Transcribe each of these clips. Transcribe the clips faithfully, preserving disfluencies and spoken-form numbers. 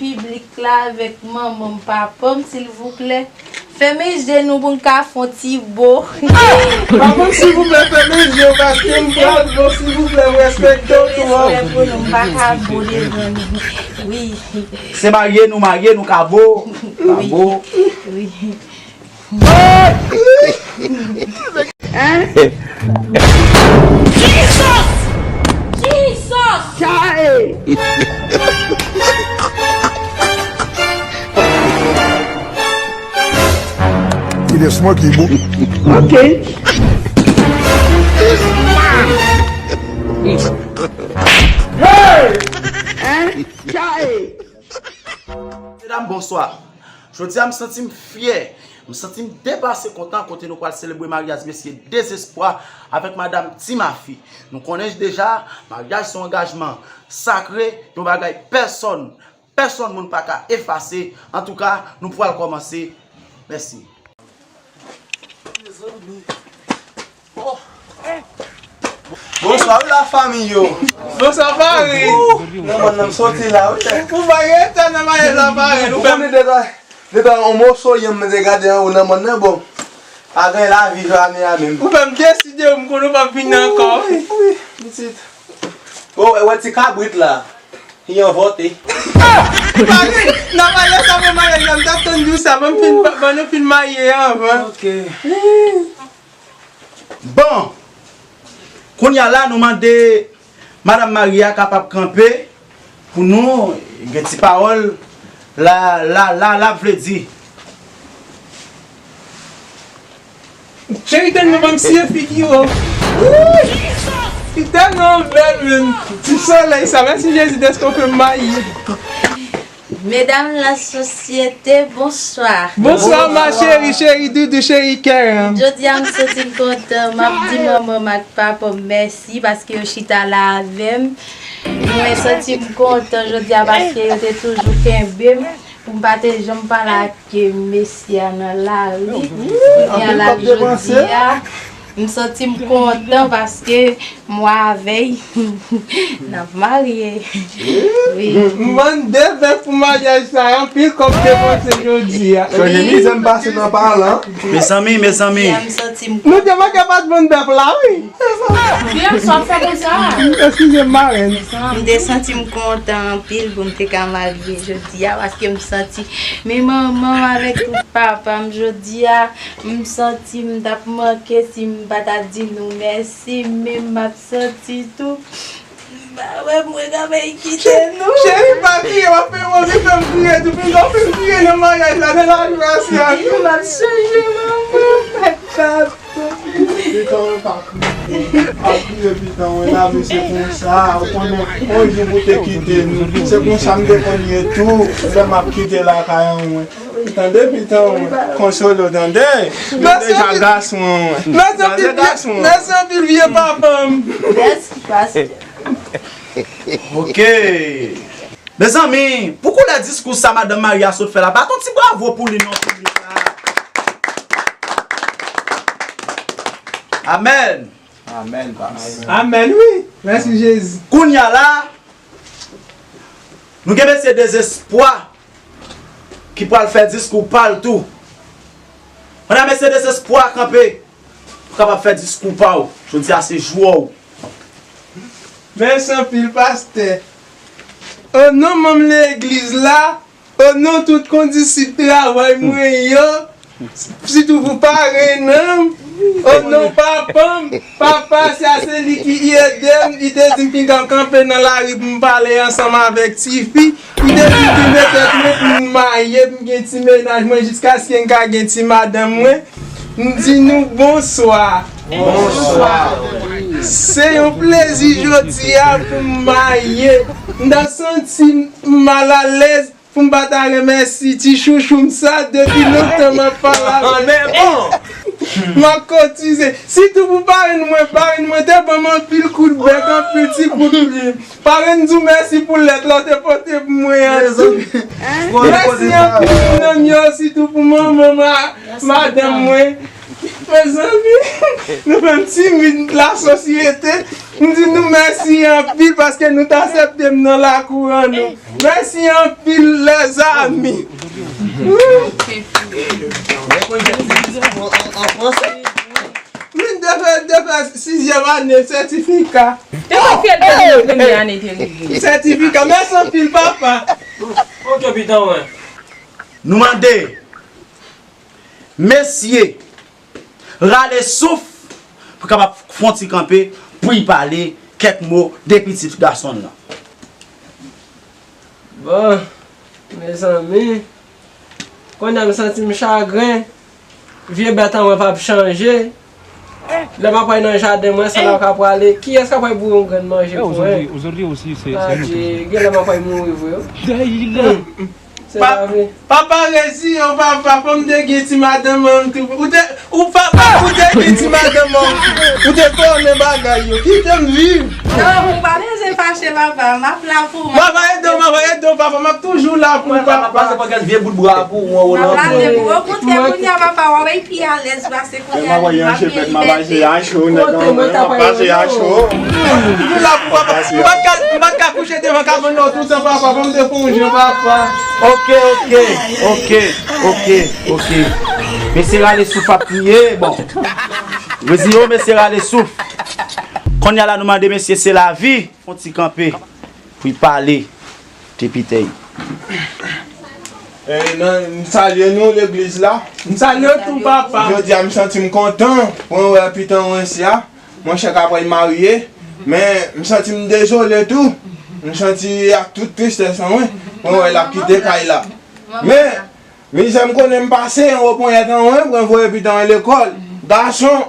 Piblik la avèk manman m, papa m, silvouplè. Fèmen je nou pou n ka fè yon ti bo. Papa m, silvouplè, fèmen je w, paske m pral bo, silvouplè, m respekte w twòp. Respè pou nou, m pa ka bo devan nou. Wi. Se marye nou marye, nou ka bo. Ka bo. Wi. Hein? Jesus! Jesus! Chae! It is smoky, boo. Ok. Hey! Hein? Chae! Medam, bonswa. Jodi a, m santi m fyè. M santi m depase kontan kote nou pral selebre maryaj mesye Dezespwa avèk madanm Timafi. Nou konnen deja, maryaj se yon angajman sakre, yon bagay pèsòn, pèsonn moun pa ka efase. Antouka, nou pral kòmanse. Mèsi. Bonswa, wi, lafanmi yo. Bonswa, Paris. Nan mòn nan m soti la, wi. Ou pa gen tan nan maryaj la, Paris. Ou konnen deja, deja yon moso yanm mwen te gade anwo nan mòn nan, bon. Pa gen lavi jwannen a menm. Ou fè m deside, m konnen w p ap vin ankò. Wi, wi, pitit. Bon, wè, wè ti kabrit la. Li anvòte. Paris, nan maryaj sa, bon, maryaj la, m t ap tann jou sa, ban m fin, ban nou fin marye anvan. Ok. Bon, kounye a la, nou mande madanm marye a kapab kanpe pou nou gen ti pawòl la, la, la, l ap vle di. Cheri, tèlman ban m siye figi w. Li tèlman bèl, menm. Ti solèy sa, mèsi Jezi dèske w fè m marye. Medam lasosyete, bonswa. Bonswa, ma cheri, cheri doudou, cheri kè. Jodi a, m santi m kontan. M ap di manman m ak papa m mèsi paske yo chita la avè m. Mwen santi m kontan jodi a paske yo te toujou kenbe m pou m pa te janm pale ak mesye a nan lari. Kounye a la, jodi a, m santi m kontan paske mwen avè l n ap marye. Wi. M bann de bèf pou maryaj sa, anpil kòb depanse jodi a. Chanje mizè m pase nan palan. Mezanmi, mezanmi. M santi m Nou te manke bat bann bèf la, wi. Byen, sa w fè konsa? Eskize m, marèn. M te santi m kontan anpil pou m te ka marye jodi a, paske m santi, men manman m avèk tout papa m jodi a, m santi m t ap manke si m pa ta di nou mèsi, men m ap santi tou. M pa wè mwen ka fè y kite nou. Cheri, pa kriye, w ap fè m anvi fè m kriye tou. Pinga w fè m kriye nan maryaj la, nan lajwa sya. M ap chanje manman m ak papa. Pitan w pa kriye. Pa kriye, pitan w, lavi se konsa. Ou konnen, yon jou pou te kite nou. Se konsa m te konn ye tou, lè m ap kite lakay an mwen. Tande, pitan w, konsole w, tande. M deja gason an mwen. Mèsi anpil, mèsi anpil, vye papa m. Mèsi, pastè. Ok. Mezanmi, pou koulè diskou sa madanm marye a sot fè la, bat yon ti bravo pou li non, piblik la. Amèn. Amèn, pastè. Amèn, wi. Mèsi, Jezi. Kounye a la, nou gen mesye Dezespwa ki pral fè diskou pa l tou. Pandan mesye Dezespwa kanpe, ou kapab fè diskou pa w. Jodi a se jou a w. Mèsi anpil, pastè. O non manm legliz la, o non tout kondisit travay mwen yo, sitou pou parenn an, o non papa m, papa sa se li ki ede m, li te di m ki ka kanpe nan lari pou m pale ansanm avèk tifi, li te di m ki mete mwen pou m marye, pou m gen ti mennaj mwen jiskaske m ka gen ti madanm mwen. M di nou bonswa. Bonswa. Se yon plezi jodi a pou m marye. M ta santi m mal alèz pou m pa ta remèsi ti chouchou m sa depi lontan m ap pale avè l. M ap kotize. Sitou pou parenn mwen, parenn mwen te ban m anpil kout bèk, anpil ti kout plim. Parenn di w mèsi pou lèt la w te pote pou mwen an tou. Mèsi anpil, moun an m yo, sitou pou manman m, madanm mwen. Mezanmi, nou menm timid lasosyete, m di nou mèsi anpil paske nou t aksepte m nan lakou an nou. Mèsi anpil, lèzanmi. Mwen defen, defen sizyèm ane sètifika. Te konfye l te rive premye ane te rive. Sètifika, mèsi anpil, papa. Ok, pitan, wen. Nou mande mesye rale souf pou kapab fè yon ti kanpe pou l pale kèk mo de pitit gason l lan. Bon, mezanmi, kounye a m santi m chagren. Vye bèt an mwen p ap chanje. Lè m ap pral nan jaden mwen, san l ap ka prale. Kiyès k ap pral boure yon grenn manje pou mwen? Sa di, genlè m ap pral mouri vre wi. Se pa vre. Papa rezi yo, papa, fò m te gen ti madanm an tou. Ou te, ou papa, ou te gen ti madanm an, ou te konnen bagay yo. Kite m viv. Non, ou pa bezwen fache, papa. M ap la pou ou. Papa, ede m, papa, ede m, papa. M ap toujou la pou ou, papa. Pase pòkèt vye bout bwa pou ou anwo nan. M ap lave pou ou. Okontrè, kounye a, papa, w ap pi alèz pase kounye a. M ap pase a cho, nèg an. M ap pase a cho. Toujou la pou papa. M pa t ka, m pa t ka kouche devan kabann nan toutan, papa. Fò m te fè yon jan, papa. Ok, ok, ok, ok, ok. Mesye rale souf ap kriye, bon. Rezi yo, mesye rale souf. Kounye a la, nou mande mesye Se Lavi fè yon ti kanpe pou l pale de pitèy. Eh, nan, m salye nou, legliz la. M salye w tou, papa. Jodi a, m santi m kontan pou mwen wè pitan mwen isi a. Monchè ka pral marye, men m santi m dezole tou. M santi ak tout tristès an mwen, mwen wè l ap kite kay la. Men, mizè m konnen m pase, anwo ponyèt an mwen, pou mwen voye pitan mwen lekòl. Gason.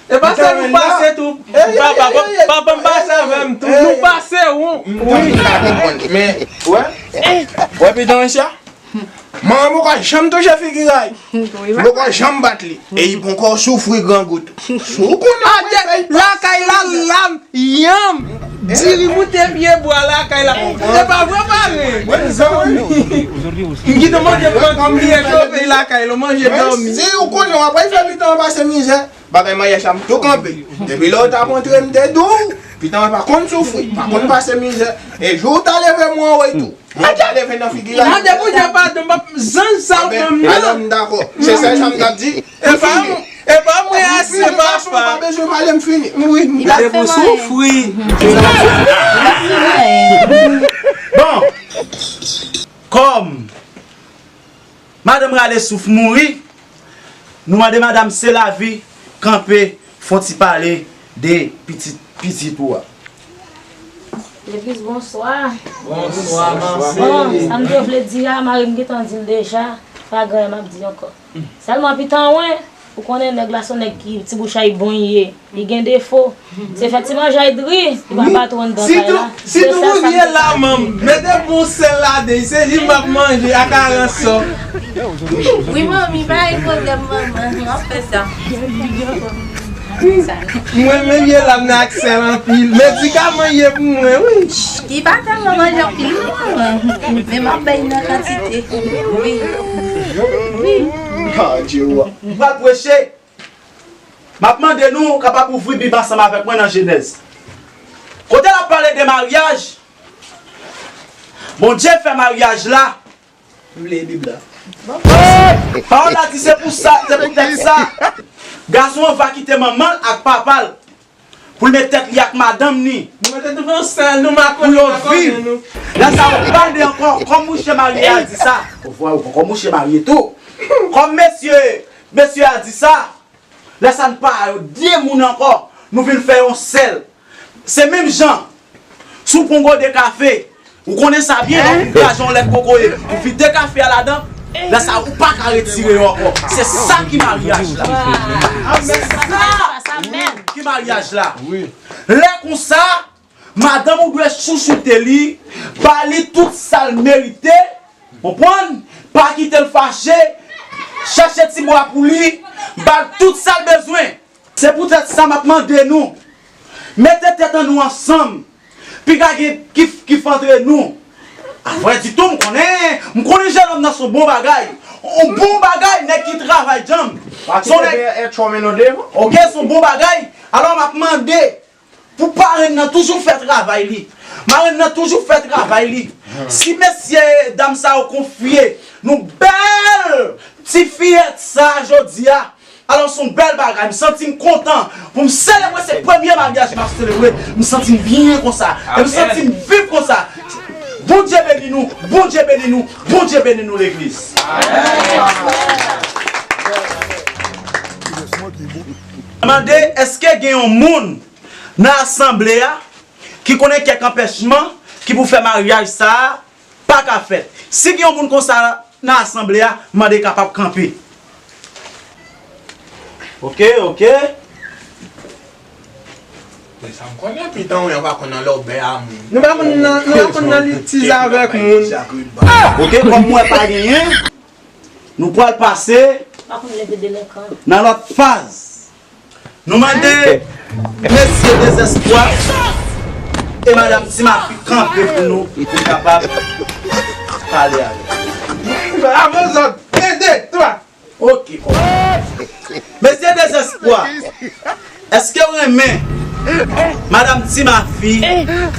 E pa sèl ou pase tou, papa, papa m pase avè m tou. Nou pase, wi. M ta konprann, men, wè, wè pitan mwen isi a. Manman m poko janm touche figi a. M poko janm bat li. E li poko soufri grangou tou. Si w konnen. Ade, lakay la, lam, yanm. Diri moute pye bwa lakay la. Se pa vre, pare. M kite manje pran kiyè chofe lakay la, manje dòmi. Si w konnen, w ap fè pitan an pase mizè. Bagay maryaj la, m tou kanpe. Depi lè w t ap antre, m te di w, pitan an pa konn soufri, pa konn pase mizè. E jou w ta leve m anwo tou. Mwen ta leve nan figi a. Mande Bondye padon, m p ap zanj sa w ban m nan. Alò, m dakò. Se sèl sa m t ap di. E pa m, e pa mwen ase, papa. Ou pa bezwen pale, m fini. Wi. Li pa fè anyen. Soufri. Bon. Kòm madanm rale souf mouri, nou mande madanm Se Lavi kanpe fè yon ti pale de pitit, pitit ou a. Legliz, bonswa. Bonswa, madanm. Bon, sa m te vle di a, mari m gentan di l deja, pa gen anyen m ap di ankò. Sèlman pitan mwen, ou konnen nèg la se yon nèg ki ti bouch a li bon li ye. Li gen defo. Se fè ti manjay dri, li pa patwon anndan kay la. Sitou, sitou pou vye la, manm, mete bon sèl ladan, se li m ap manje ak aransò. Wi, manmi, pa gen pwoblèm, manman, m ap fè sa. Mwen, men vye la m nan ak sèl anpil. Medikaman ye pou mwen, wi. Li pa tèlman manje anpil, non, manman. Men m ap bay nan kantite. Wi. Wi. Ah, Dye wa. M pral preche. M ap mande nou kapab ouvri Bib ansanm avèk mwen nan Jenèz. Kote l ap pale de maryaj, Bondye fè maryaj la. M li Bib la. Pawòl la di se pou sa, se poutèt sa, gason an va kite manman l ak papa l pou l met tèt li ak madanm ni. Nou mete nou ansanm, nou makònen, nou makònen nou. Lè sa w pa de ankò, kòm mouche marye a di sa. Ou vwè, ou kòm mouche marye tou. Kòm mesye, mesye a di sa. Lè sa n pa de moun ankò, nou vin fè yon sèl. Se menm jan, si w pran yon gode kafe, ou konnen sa byen, lè w vin kraze yon lèt kokoye, ou vide kafe a ladan, lè sa ou pa ka retire yo ankò. Se sa ki maryaj la. Se sa ki maryaj la. Lè konsa, madanm ou dwe chouchoute li, ba li tout sa l merite, konprann? Pa kite l fache, chèche ti bwa pou li, ba l tout sa l bezwen. Se poutèt sa m ap mande nou, mete tèt an nou ansanm, piga gen kif kif antre nou. Avrèditou, m konnen, m konnen jennonm nan se yon bon bagay. Yon bon bagay, nèg ki travay djanm. Se yon nèg, ok, se yon bon bagay. Alò, m ap mande pou parenn nan toujou fè travay li. Marenn nan toujou fè travay li. Si mesye dam sa yo konfye nou bèl ti fiyèt sa jodi a, alò, se yon bèl bagay. M santi m kontan pou m selebre se premye maryaj m ap selebre. M santi m byen konsa. E m santi m viv konsa. Bondye beni nou, Bondye beni nou, Bondye beni nou, legliz. Mande, èske gen yon moun nan asanble a ki konnen kèk anpèchman ki pou fè maryaj sa a pa ka fèt? Si gen yon moun konsa nan asanble a, mande kapab kanpe. Ok, ok. Men sa m konnen, pitan w, yo pa konn nan lòbè a moun. Nou pa konn nan, nou pa konn nan litiz avèk moun. Ok, kòm mwen pa genyen, nou pral pase nan lòt faz. Nou mande mesye Dezespwa e madanm Timafi kanpe pou nou, pou n kapab pale avè yo. Avè zòt, en, de, twa. Ok, kòmanse. Mesye Dezespwa, èske w renmen madanm Timafi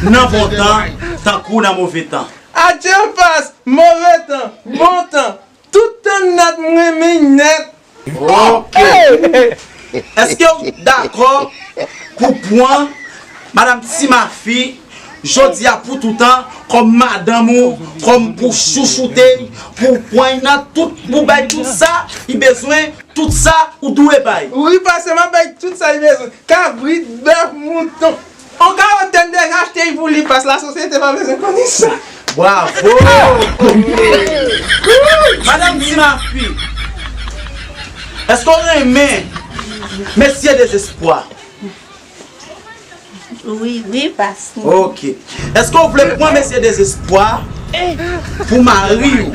nan bon tan tankou nan move tan? Adye pas, move tan, bon tan, tout tan nèt, m renmen nèt. Ok. Èske w dakò pou pran madanm Timafi jodi a pou toutan kòm madanm ou, kòm pou chouchoute, pou pran nan tout, pou bay tout sa li bezwen, tout sa ou dwe bay? Wi, pastè, m ap bay tout sa li bezwen. Kabrit, bèf, mouton. On karantèn deja achte pou li, pas lasosyete pa bezwen konnen sa. Bravo! Madanm Timafi, èske w renmen mesye Dezespwa? Wi, wi, pas. Ok. Èske w vle pran mesye Dezespwa pou mari w,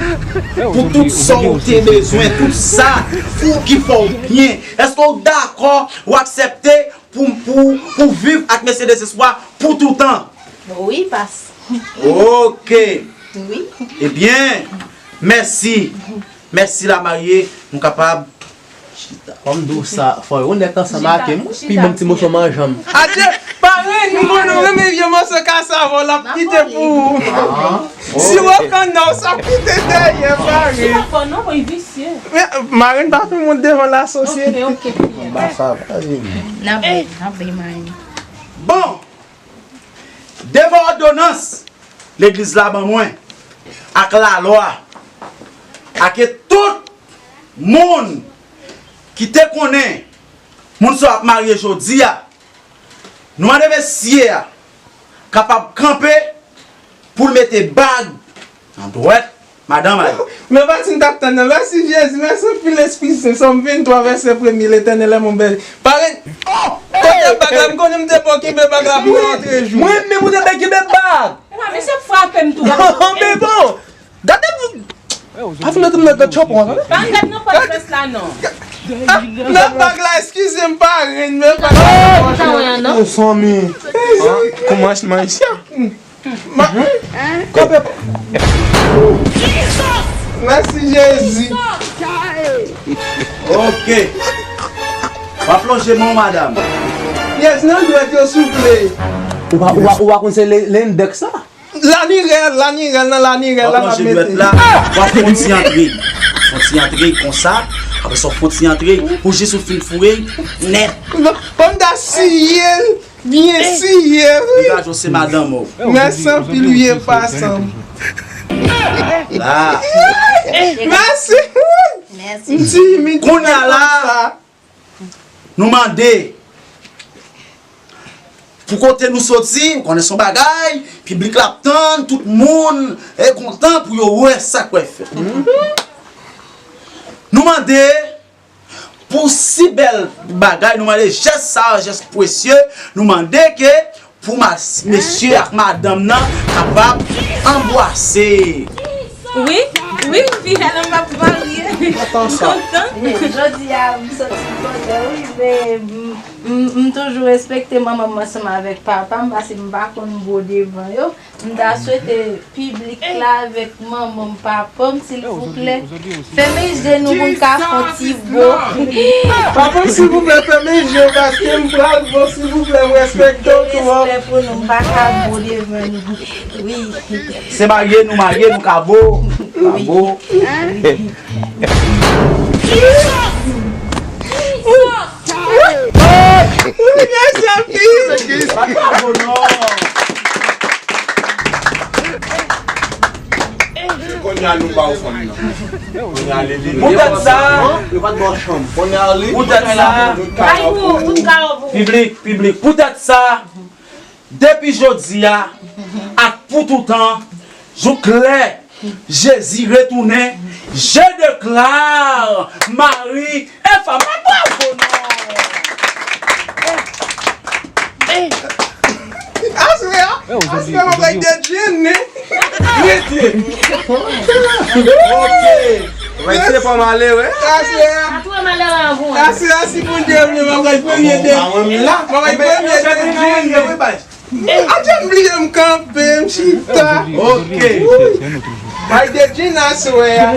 pou tout sa w te bezwen, tout sa pou ki fè w byen? Èske w dakò, w aksepte pou, pou, pou viv ak mesye Dezespwa pou toutan? Wi, pas. Ok. Wi. Ebyen, mèsi. Mèsi, lamarye. Nou kapab chita. Kòm di w sa, fò yo nèt ansanm ak m, pi ban m ti moso manjan m. Adye, parenn, m konnen w renmen vye moso kasava w, l ap kite pou ou. Si w kanna w, sa kite dèyè, parenn. Marenn pa fin mont devan lasosyete. N ap bay, n ap bay, marenn. Bon, devan òdonans legliz la ban mwen, ak lalwa, ak tout moun ki te konnen moun sa ap marye jodi a, nou mande mesye a kapab kanpe pou l mete bag nan dwèt madanm a li. Men pa ti m t ap tann nan. Mèsi Jezi, mèsi anpil Lespri Sen. Sòm venntwa, vèsè premye, Letènèl est mon berger. Parenn, kote bag la? M konnen m te bon kenbe bag la pou rantre jou. Mwen menm ou te bay kenbe bag. Epa, mesye ap frape m tou. Men bon, gade pou. Pa fin mete m nan gad chòpon an, tande. Pa antre nan pòt vès la, non. Nan bag la, eskize m, parenn, men pa. Mezanmi. Kòmanse, mwen isi a. Ma-, kanpe. Mèsi, Jezi. Ok. W ap lonje men w, madanm. Yes, nan dwèt yo, souple. Ou pa, ou pa, ou pa konn se le, lendèks la? Lanirèl, lanirèl, nan lanirèl la, n ap mete. W ap lonje dwèt la, w ap fè yon ti antre. Fè yon ti antre konsa, apre sa, w fè yon ti antre, pou jis ou fin foure l nèt. Bon, m ta siye l. Byen siye, wi. Degaje w, se madanm ou. Mèsi anpil, vye pasan. La. Mèsi. Mèsi. M timid. Kounye a la, nou mande pou kote nou soti, ou konnen se yon bagay, piblik la ap tann, tout moun e kontan pou yo wè sa k pral fèt. Nou mande pou si bèl bagay, nou mande jès sa, jès presye, nou mande ke pou ma-, mesye ak madanm nan kapab anbwase. Wi, wi, fi a la m ap marye. Kontan sa. Kontan. Jodi a, m santi m kontan, wi, men m, m, m toujou respekte manman m ansanm avèk papa m, paske m pa konn gwo devan yo. M ta swete piblik la avèk manman m, papa m, silvouplè. Fèmen je nou pou n ka fè yon ti bo. Papa m, silvouplè, fèmen je w, paske m pral bo, silvouplè, m respekte w twòp. Respè pou nou, m pa ka bo devan nou. Wi. Se marye nou, marye nou ka bo. Ka bo. Kounye a nou ba w fanm nan. Kounye a li vini. Poutèt sa, poutèt sa, piblik, piblik, poutèt sa, depi jodi a ak pou toutan, jouk lè Jezi retounen, je déclare mari e fanm. Bravo, non! Aswè a, aswè a, mwen pral dejene. Rete. Ok. Mwen se pa male, wi. Aswè a, aswè a, si Bondye vle, mwen pral premye dejene. Mwen pral premye dejene. Atè m bliye m kanpe, m chita. Ok. Bay de djin aswè a.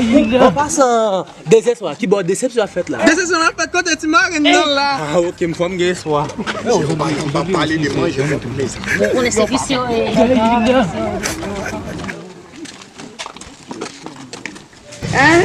An pasan, dezèswa, ki bò desepsyon ap fèt la? Desepsyon ap fèt kote ti marenn nan la. Ah, ok, m fò m gen espwa. Ou pa pale de manje, fè plezi. Ou konnen se visye yo ye. Hein?